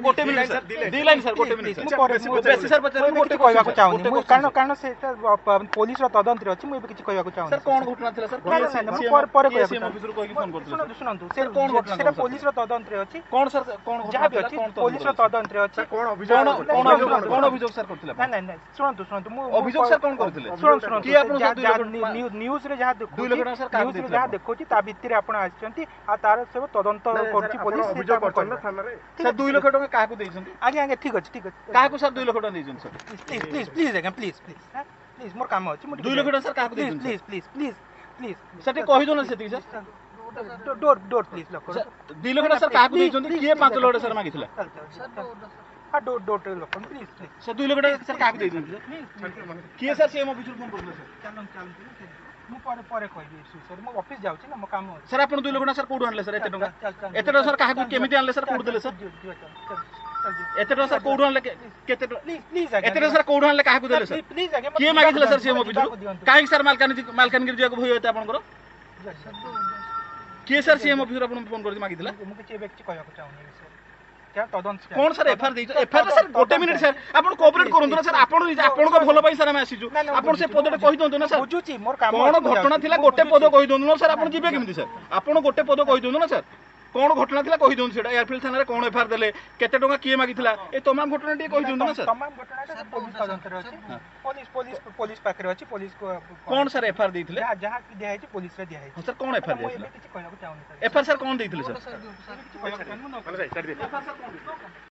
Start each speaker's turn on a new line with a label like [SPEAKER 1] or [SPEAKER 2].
[SPEAKER 1] ଗୋଟେ minute sir, ଦି line sir, ଗୋଟେ minute.
[SPEAKER 2] ମୁଁ ପରେ
[SPEAKER 1] ମୁଁ ବେଶୀ ସାର୍ ପଚାରିବି,
[SPEAKER 2] ମୁଁ
[SPEAKER 1] ଗୋଟେ
[SPEAKER 2] କିଛି କହିବାକୁ ଚାହୁଁନି
[SPEAKER 1] ଗୋଟେ
[SPEAKER 2] ମୁଁ,
[SPEAKER 1] question।
[SPEAKER 2] କାରଣ ସେଇଟା ପୋଲିସର ତଦନ୍ତରେ ଅଛି, ମୁଁ ଏବେ କିଛି କହିବାକୁ ଚାହୁଁନି।
[SPEAKER 1] ସାର୍, କଣ ଘଟଣା ଥିଲା ସାର୍?
[SPEAKER 2] ନା ନା ନା, ମୁଁ ପରେ ପରେ କହିବାକୁ
[SPEAKER 1] ସିଏମ୍
[SPEAKER 2] ଚାହୁଁଛି।
[SPEAKER 1] ଅଫିସରୁ କହିକି ଫୋନ କରିଥିଲେ?
[SPEAKER 2] ଶୁଣନ୍ତୁ, ଶୁଣନ୍ତୁ, ସେ
[SPEAKER 1] ସାର୍, କଣ ଘଟଣା
[SPEAKER 2] ସେଟା
[SPEAKER 1] କଣ ସାର୍?
[SPEAKER 2] ପୋଲିସର ତଦନ୍ତରେ ଅଛି।
[SPEAKER 1] କଣ ସାର୍, କଣ ଘଟଣା
[SPEAKER 2] ଯାହା ବି
[SPEAKER 1] ଥିଲା?
[SPEAKER 2] ଅଛି
[SPEAKER 1] କଣ
[SPEAKER 2] ପୋଲିସର ତଦନ୍ତରେ ଅଛି।
[SPEAKER 3] କଣ ଅଭିଯୋଗ?
[SPEAKER 1] କଣ କଣ ଅଭିଯୋଗ, କଣ ଅଭିଯୋଗ ସାର୍ କରିଥିଲେ?
[SPEAKER 2] ନା ନା ନା, ଶୁଣନ୍ତୁ ଶୁଣନ୍ତୁ, ମୁଁ
[SPEAKER 1] ଅଭିଯୋଗ ସାର୍ କଣ କରିଥିଲେ?
[SPEAKER 2] ଶୁଣନ୍ତୁ ଶୁଣନ୍ତୁ,
[SPEAKER 1] କିଏ ଆପଣ ସାର୍
[SPEAKER 2] ନ୍ୟୁଜରେ ଯାହା
[SPEAKER 1] 2 ଲକ୍ଷ
[SPEAKER 2] ଦେଖଉଛି,
[SPEAKER 1] ଟଙ୍କା ସାର୍ କାହାକୁ
[SPEAKER 2] ନ୍ୟୁଜରେ
[SPEAKER 1] ଦେଇଥିଲେ
[SPEAKER 2] ଯାହା
[SPEAKER 1] ଆପଣ?
[SPEAKER 2] ଦେଖଉଛି ତା ଭିତରେ ଆପଣ ଆସିଛନ୍ତି, ଆଉ ତାର ସବୁ ତଦନ୍ତ କରୁଛି ପୋଲିସ।
[SPEAKER 3] ଅଭିଯୋଗ କରିଛନ୍ତି ନା ଥାନାରେ?
[SPEAKER 1] ସାର୍, 2 ଲକ୍ଷ ଟଙ୍କା କାହାକୁ ଦେଇଛନ୍ତି?
[SPEAKER 2] ଆଜ୍ଞା ଆଜ୍ଞା, ଠିକ ଅଛି, ଠିକ ଅଛି।
[SPEAKER 1] କାହାକୁ ସାର୍ 2 ଲକ୍ଷ ଟଙ୍କା ଦେଇଛନ୍ତି ସାର୍?
[SPEAKER 2] ପ୍ଲିଜ ପ୍ଲିଜ ପ୍ଲିଜ ଆଜ୍ଞା, ପ୍ଲିଜ ପ୍ଲିଜ ପ୍ଲିଜ, ମୋର କାମ ଅଛି, ମୁଁ
[SPEAKER 1] 2 ଲକ୍ଷ ଟଙ୍କା ସାର୍ କାହାକୁ
[SPEAKER 2] ପ୍ଲିଜ
[SPEAKER 1] ଦେଇଛନ୍ତି?
[SPEAKER 2] Please please please please.
[SPEAKER 1] Sir, ଟିକେ କହିଦଉନା ସେତିକି sir.
[SPEAKER 2] Door door please lock.
[SPEAKER 1] Sir, 2 ଲକ୍ଷ ଟଙ୍କା ସାର୍ କାହାକୁ ଦେଇଛନ୍ତି? କିଏ 5 ଲକ୍ଷ ଟଙ୍କା ସାର୍ ମାଗିଥିଲା?
[SPEAKER 2] ହଁ, ଡୋର ଡୋର ଟିକେ ଲକ୍ କରନ୍ତୁ, ପ୍ଲିଜ ପ୍ଲିଜ।
[SPEAKER 1] ସାର୍, 2 ଲକ୍ଷ ଟଙ୍କା ସାର୍ କାହାକୁ ଦେଇଛନ୍ତି ସାର୍?
[SPEAKER 2] ପ୍ଲିଜ।
[SPEAKER 1] କିଏ ସାର୍ ସିଏମ୍ ଅଫିସରୁ ଫୋନ୍ କରିଥିଲେ ସାର୍?
[SPEAKER 2] ଚାଲନ୍ତୁ ଚାଲନ୍ତୁ, ମୁଁ ପରେ ପରେ କହିବି ସାର୍, ମୁଁ ଅଫିସ ଯାଉଛି ନା, ମୋ କାମ ଅଛି।
[SPEAKER 1] ସାର୍, ଆପଣ 2 ଲକ୍ଷ ଟଙ୍କା ସାର୍ କୋଉଠୁ ଆଣିଲେ ସାର୍? ଏତେ ଟଙ୍କା, ଏତେ ଟଙ୍କା ସାର୍ କାହାକୁ କେମିତି ଆଣିଲେ ସାର୍? କୋଉଠୁ ଦେଲେ ସାର୍? ଏତେ ଟଙ୍କା ସାର୍ କୋଉଠୁ ଆଣିଲେ? କେତେ ଟଙ୍କା?
[SPEAKER 2] ପ୍ଲିଜ ପ୍ଲିଜ ଆଜ୍ଞା।
[SPEAKER 1] ଏତେ ଟଙ୍କା ସାର୍ କୋଉଠୁ ଆଣିଲେ, କାହାକୁ ଦେଲେ ସାର୍?
[SPEAKER 2] ପ୍ଲିଜ ଆଜ୍ଞା।
[SPEAKER 1] କିଏ ମାଗିଥିଲା ସାର୍ ସିଏମ୍ ଅଫିସରୁ? କାହିଁକି ସାର୍ ମାଲକାନଗିରି ଯିବାକୁ ଭୟ ଏତେ ଆପଣଙ୍କର? କିଏ ସାର୍ ସିଏମ୍ ଅଫିସରୁ ଆପଣଙ୍କୁ ଫୋନ୍ କରିକି ମାଗିଥିଲା?
[SPEAKER 2] ମୁଁ କିଛି ଏବେ କିଛି କହିବାକୁ ଚାହୁଁନି ଏ ବିଷୟରେ। ଯାହା ତଦନ୍ତ
[SPEAKER 1] କଣ ସାର୍ ଏଫଆଇଆର ଦେଇଛ? ଏଫଆଇଆର ସାର୍, ଗୋଟେ ମିନିଟ୍ ସାର୍, ଆପଣ କୋଅପରେଟ୍ କରନ୍ତୁ ନା ସାର୍। ଆପଣ ନିଜେ ଆପଣଙ୍କ ଭଲ ପାଇଁ ସାର୍ ଆମେ ଆସିଛୁ। ଆପଣ ସେ ପଦଟେ କହିଦିଅନ୍ତୁ ନା ସାର୍।
[SPEAKER 2] ବୁଝୁଛି, ମୋର କାମ
[SPEAKER 1] କଣ
[SPEAKER 2] ଅଛି, ମୁଁ
[SPEAKER 1] ଘଟଣା
[SPEAKER 2] ଯାଉଛି।
[SPEAKER 1] ଥିଲା
[SPEAKER 2] ମୁଁ
[SPEAKER 1] ଗୋଟେ ପଦ
[SPEAKER 2] ବୁଝୁଛି।
[SPEAKER 1] କହିଦିଅନ୍ତୁ ନା ସାର୍। ଆପଣ ଯିବେ କେମିତି ସାର୍? ଆପଣ ଗୋଟେ ପଦ କହିଦିଅନ୍ତୁ ନା ସାର୍, କଣ ଘଟଣା ଥିଲା କହିଦିଅନ୍ତୁ ସେଇଟା। ଏୟାରଫିଲ୍ଡ ଥାନାରେ କଣ ଏଫଆଇଆର ଦେଲେ, କେତେ ଟଙ୍କା କିଏ ମାଗିଥିଲା, ଏ ତମାମ ଘଟଣା ଟିକେ କହିଦିଅନ୍ତୁ ନା ସାର୍।
[SPEAKER 2] ତମାମ ଘଟଣାଟା ପୋଲିସ ତଦନ୍ତରେ ଅଛି, ପୋଲିସ ପୋଲିସ ପୋଲିସ ପାଖରେ ଅଛି, ପୋଲିସ।
[SPEAKER 1] କଣ ସାର୍ ଏଫଆଇଆର ଦେଇଥିଲେ?
[SPEAKER 2] ଯାହା ଯାହା ଦିଆହେଇଛି ପୋଲିସରେ ଦିଆହେଇଛି।
[SPEAKER 1] ହଁ ସାର୍, କଣ ଏଫଆଇଆର
[SPEAKER 2] ମୁଁ
[SPEAKER 1] ଦେଇଥିଲେ?
[SPEAKER 2] ଏବେ କିଛି କହିବାକୁ ଚାହୁଁନି ସାର୍।
[SPEAKER 1] ଏଫଆଇଆର ସାର୍ କଣ ଦେଇଥିଲେ ସାର୍?
[SPEAKER 2] କିଛି କହିବାକୁ ଚାହୁଁନି ମୁଁ।